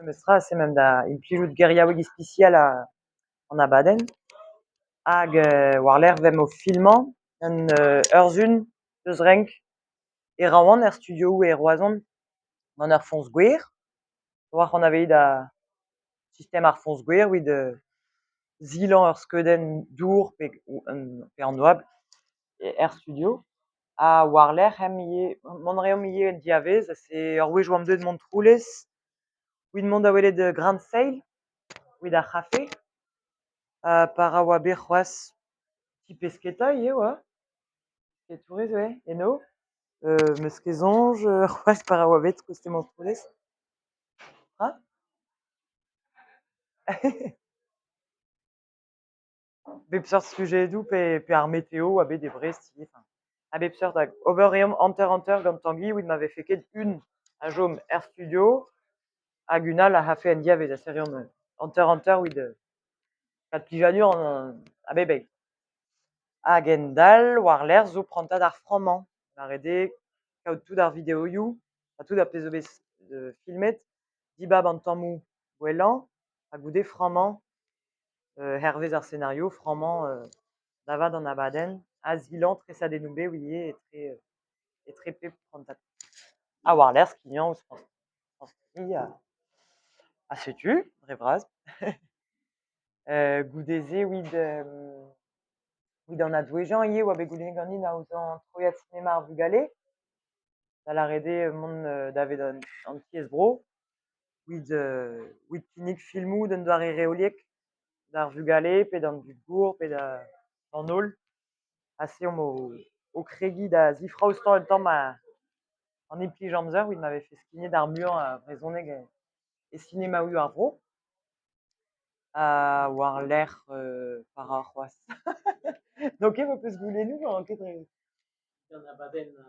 Memestra se 'meump da implijout geriaoueg ispisial an abadenn hag war-lerc'h 'vemp o filmañ un ur sizhun peus renk e Roazhon er studioù e Roazhon gant ur foñs gwer a-walc'h anavezet ar sistem ar foñs gwer evit silañ ur skeudenn dour pe an oabl er studio ha war-lerc'h aemp ivez mont a reomp ivez en diavaez se ur wech oamp deuet Montroulez evit mont da welet Grain de Seil evit ar c'hafe ha para oa bet c'hoazh ti-pesketa ivez e oa, pesketourez eo eno 'meus ket soñj c'hoazh para oa bet koste Montroulez. Ha ? Bep seurt sujedoù pe ar meteo oa bet e Brest ivez, enfin a bep seurt hag ober a reomp hanter-hanter gant Tangi evit ma vefe ket un a chom er studio hag un all ac'h afe en diavaez ha se reomp hanter-hanter evit kaout plijadur a bep eil. Hag hent-all war-lerc'h zo prantad ar frammañ, lâret eo kaout tout ar videoioù ha tout ar pezh zo bet filmet, dibab an tammoù gwellañ ha goude frammañ hervez ar senario frammañ da vat an abadenn ha silañ tresadennoù-bev ivez etre etre pep prantad. Ha war-lerc'h skignañ ouzh France 3 ha setu dre vras. Goude-se evit evit an advouezhiañ ivez e oa bet goulennet ganin aozañ troiad sinema ar vugale, da lâret eo mont davet an tiez-bro evit evit kinnig filmoù d'un doare reoliek d'ar vugale pe d'an dud gour pe d'an holl. Aze omp o kregiñ da zifraostañ un tamm an implij-amzer evit ma vefe skignet ar muiañ a brezhoneg e sinemaoù ar vro. Ha war-lerc'h para c'hoazh. N'on ket ma 'peus goulennoù, n'on ket très... An abadenn.